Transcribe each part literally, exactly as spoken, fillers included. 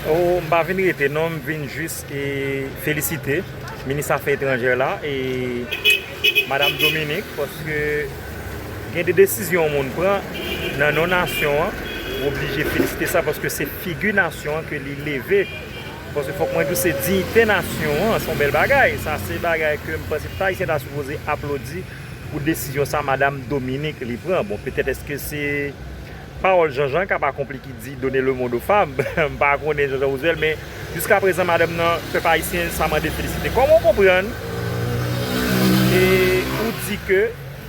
Oh, m pa vin rete non, m vin jis e felisite minis afè etranjè la e Madanm Dominique, paske gen de desizyon yon moun pran nan non nasyon an, ou oblije felisite sa paske se figi nasyon an ke li leve. Paske fòk mwen di w se diyite nasyon an, se yon bèl bagay. Sa se bagay ke m panse tout Ayisyen ta sipoze aplodi pou desizyon sa Madanm Dominique li pran. Bon, petèt èske se pawòl Jean Jacques a pa konplike ki di donner le monde aux femmes. M pa konnen Jean Jacques Roosevelt, men jiska prezan madanm nan, pèp ayisyen, sa mande felisite. Kòman w konprann e ou di ke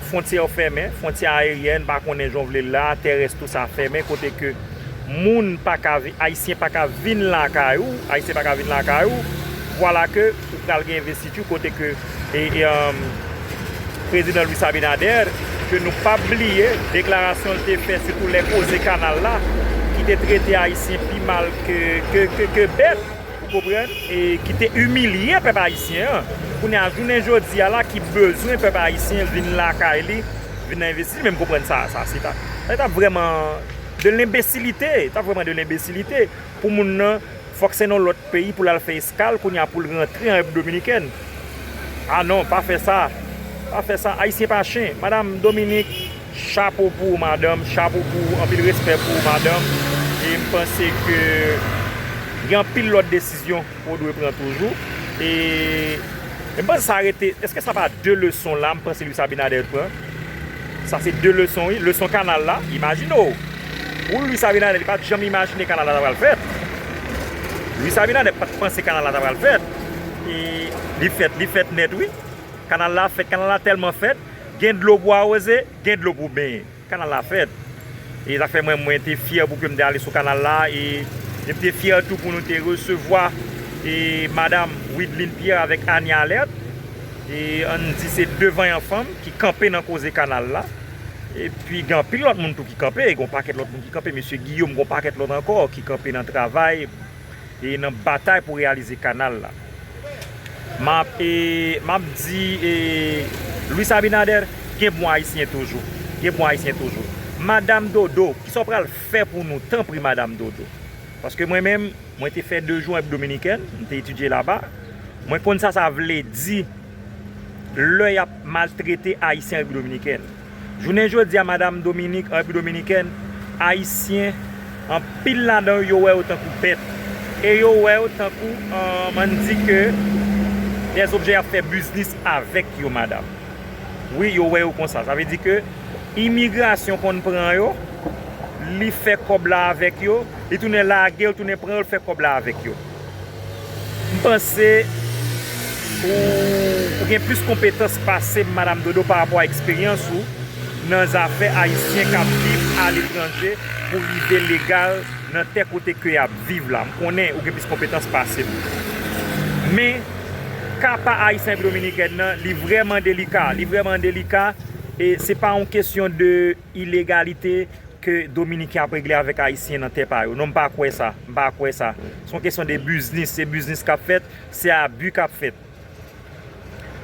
fwontyè yo fèmen, fwontyè aeryèn, pa konnen jan w vle l la, tèrès tou sa fèmen, kote ke moun pa ka vi, ayisyen pa ka vin lakay ou, ayisyen pa ka vin lakay ou, vwala ke ou pral gen envestiti kote ke e, e, um, prezidan Luis Abinader, ke nou p ap bliye deklarasyon l te fè sitou lè koze kanal la, ki te trete ayisyen pi mal ke, ke, ke, ke bèt, ou konprann, e ki te imilye pèp ayisyen an. Kounye a, jounen jodi a la, ki bezwen pèp ayisyen vin lakay li, vin nan envestiti, men m konprann sa, sa, se ta, sa ta vrèman de lenbesilite, ta vrèman de lenbesilite pou moun nan fòk se nan lòt peyi pou l al fè eskal, kounye a pou l rantre an Repiblik Dominikèn. A non, pa fè sa. Pa fè sa. Ayisyen pa chen. Madanm Dominique, chapo pou ou, madanm. Chapo pou ou. Anpil respè pou ou, madanm. E m panse ke gen anpil lòt desizyon ou dwe pran toujou. E, e m panse sa rete, èske sa pa de leson la, m panse Luis Abinader pran? Sa se de leson, wi. Leson kanal la, imajine w. Pou Luis Abinader, li pa t janm imajine kanal la ta pral fèt. Luis Abinader pa t panse kanal la ta pral fèt. E li fèt, li fèt nèt, wi. Kanal la fèt, kanal la tèlman fèt, gen dlo pou awoze, gen dlo pou benyen. Kanal la fèt. E sa fè mwen, mwen te fyè pou ke m te ale sou kanal la. E, e m te fyè tou pou nou te resevwa e madanm Wideline Pierre avèk Annie Alerte. E ann di se de vanyan fanm ki kanpe nan koze kanal la. Epi gen anpil lòt moun tou ki kanpe, gen yon pakèt lòt moun ki kanpe, mesye Guillaume, gen yon pakèt lòt ankò ki kanpe nan travay e nan batay pou reyalize kanal la. M ap, e, m ap di, e, Luis Abinader, gen bon ayisyen toujou. Gen bon ayisyen toujou. Madanm Dodo, kisa w pral fè pou nou? Tanpri, Madanm Dodo. Paske mwen menm, mwen te fè de jou an Repiblik Dominikèn, m te etidye laba. Mwen konn sa sa vle di lè y ap maltrete Ayisyen an Repiblik Dominikèn. Jounen jodi a, Madanm Dominique, an Repiblik Dominikèn, Ayisyen, anpil ladan yo, yo wè yo tankou bèt. E yo wè yo tankou, euh, ann di ke dèzobjè y ap fè biznis avèk yo, madanm. Wi, yo wè yo konsa. Sa vle di ke imigrasyon konn pran yo, li fè kòb la avèk yo, li tounen lage yo, tounen pran yo, li fè kòb la avèk yo. M panse ou, ou gen plis konpetans pase m, Madanm Dodo, pa rapò a eksperyans ou nan zafè Ayisyen k ap viv aletranje pou rive legal nan tè kote ke y ap viv la. M konnen ou gen plis konpetans pase m. Men, ka pa Ayisyen Repiblik Dominikèn nan, li vrèman delika. Li vrèman delika. E se pa yon kesyon de ilegalite ke Dominiken ap regle avèk Ayisyen nan tè pa yo. Non, m pa kwè sa. M pa kwè sa. Se yon kesyon de biznis. Se biznis k ap fèt, se abi k ap fèt.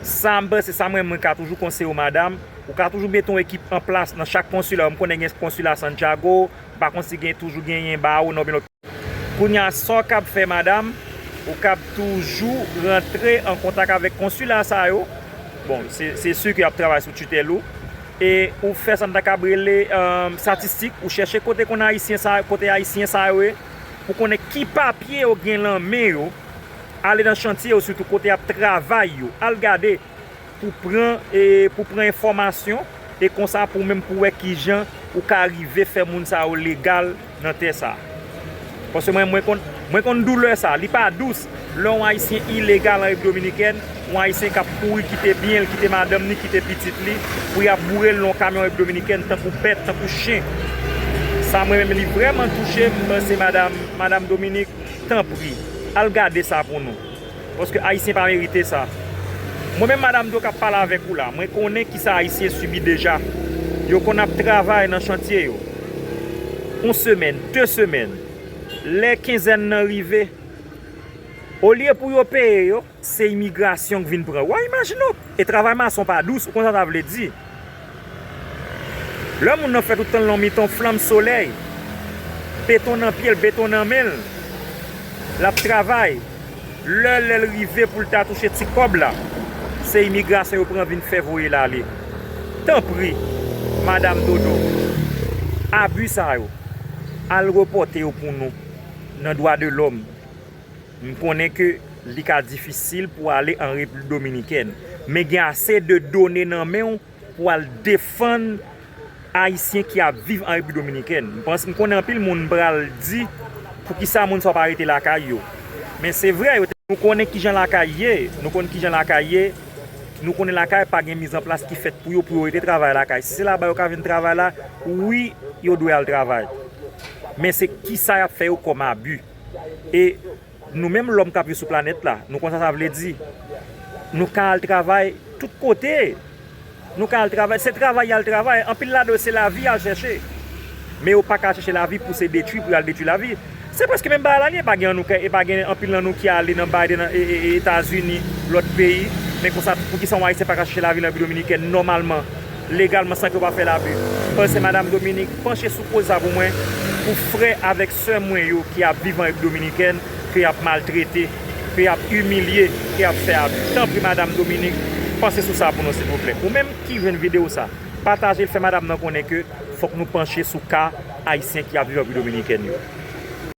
Sa m panse, sa mwen, mwen ka toujou konseye w, madanm, ou ka toujou mete yon ekip an plas nan chak konsila. M konnen gen konsila Santiago, m pa konn si gen, toujou genyen bawo nan oubyen lòt. Kounye a, sa w kab fè, madanm, ou kab toujou rantre an kontak avèk konsila sa yo. Bon, se, se si ke y ap travay sou titèl ou. E ou fè sa n ta kab rele, euh, statistik, ou chèche kote konn Ayisyen sa, kote Ayisyen sa yo ye, pou konnen ki papye yo gen lan men yo, ale nan chantye yo, sitou kote y ap travay yo. Al gade pou pran, e, pou pran enfòmasyon, e konsa pou menm pou wè kijan ou ka rive fè moun sa yo legal nan tè sa. Paske mwen, mwen konn, mwen konn doulè sa, li pa dous. Lè yon Ayisyen ilegal an Repiblik Dominikèn, yon Ayisyen k ap kouri kite byen l, kite madanm ni, kite pitit li, pou y ap boure l nan yon kamyon Repiblik Dominikèn tankou bèt, tankou chen. Sa mwen menm li vrèman touche m, se madanm, madanm Dominique, tanpri, al gade sa pou nou. Paske Ayisyen pa merite sa. Mwen menm, madanm Dodo k ap pale avèk ou la, mwen konnen kisa Ayisyen sibi deja. Yo konn ap travay nan chantye yo. Yon semèn, de semèn. Lè kenzèn nan rive, olye pou yo peye yo, se imigrasyon k vin pran yo. W a imajine w, e travay mason pa dous, ou konn sa sa vle di. Lè moun nan fè tout tan l nan mitan flanm solèy, beton nan pye l, beton nan men l, L ap travay. Lè lè l rive pou l ta touche ti kòb la, se imigrasyon yo pran vin fè voye l ale. Tanpri, Madanm Dodo, abi sa yo, al repòte yo pou nou nan dwa de lòm. M konnen ke li ka difisil pou ale an Repiblik Dominikèn, men gen ase de done nan men w pou al defann Ayisyen ki ap viv an Repiblik Dominikèn. M panse, m konnen anpil moun pral di, poukisa moun sa yo pa rete lakay yo? Men se vre, yo te, nou konnen kijan lakay ye, nou konn kijan lakay ye, nou konnen lakay pa gen mizanplas ki fèt pou yo, pou yo rete travay lakay. Si se laba yo ka vin travay la, wi, yo dwe al travay. Men se kisa y ap fè yo kòm abi. E nou menm lòm k ap viv sou planèt la, nou konn sa sa vle di. Nou ka al travay tout kote. Nou ka al travay, se travay y al travay. Anpil ladan yo se lavi y al chèche. Men yo pa ka chèche lavi pou se detwi, pou y al detwi lavi. Se prèske menm bagay la li ye, pa gen annou, e pa gen anpil nan nou ki ale nan Biden, e, e, e Etazini, lòt peyi. Men konsa, poukisa yon Ayisyen pa ka chèche lavi nan Repiblik Dominikèn nòmalman, legalman, san ke yo pa fè labi? Panse Madanm Dominik, panche sou koz sa pou mwen, pou frè avèk sè mwen yo ki ap viv an Repiblik Dominikèn, ke y ap maltrete, ke y ap imilye, ke y ap fè abi. Tanpri, Madanm Dominik, panse sou sa pou nou, silvouplè. Ou menm ki jwenn videyo sa, pataje l, fè madanm nan konnen ke fòk nou panche sou ka Ayisyen ki ap viv an Repiblik Dominikèn yo.